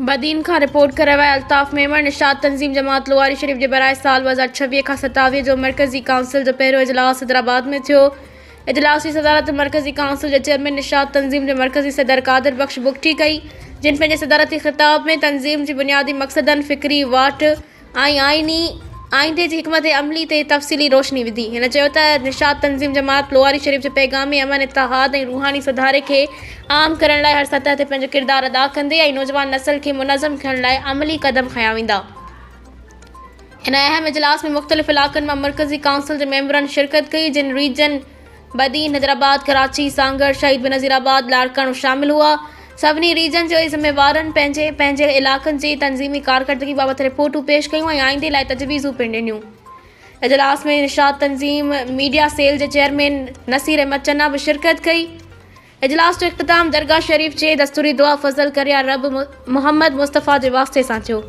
بدين کان رپورٽ ڪري رهيو آهي الطاف ميمڻ نشاط تنظيم جماعت لواري شريف جي براء سال 2026 کان 27 جو مرڪزي ڪائونسل جو پهريون اجلاس حيدرآباد ۾ ٿيو. اجلاس جي صدارت مرڪزي ڪائونسل جي چيئرمين نشاط تنظيم جي مرڪزي صدر قادر بخش بگٽي ڪئي، جن پنهنجي صدارتي خطاب ۾ تنظيم جي بنيادي مقصدن، فڪري واٽ ۽ آئيني آئيندي جي حڪمت عملي تي تفصيلي روشني وڌي. هن چيو ته نشاط تنظيم جماعت لواري شريف جي پيغام امن، اتحاد ۽ روحاني سڌاري کي عام ڪرڻ لاء هر سطح تي پنهنجو ڪردار ادا ڪندي ۽ نوجوان نسل کي منظم ڪرڻ لاء عملي قدم کنيا ويندا. هن اهم اجلاس ۾ مختلف علائقن مان مرڪزي ڪائونسل جي ميمبرن شرڪت ڪئي، جن ريجن بدين، حيدرآباد، ڪراچي، سانگهڙ، شهيد بينظير آباد، لاڙڪاڻو شامل هئا. سڀني ريجن جي ذميوارن پنهنجي پنهنجي علائقن جي تنظيمي ڪارڪردگي بابت رپورٽون پيش ڪيون ۽ آئيندي لاء تجويزون پڻ ڏنيون. اجلاس ۾ نشاط تنظيم ميڊيا سيل جي چيئرمين نصير احمد چنا به شرڪت ڪئي. اجلاس جو اختتام درگاهه شريف جي دستوري دعا فضل ڪريا رب محمد مصطفيٰ جي واسطي سان ٿيو.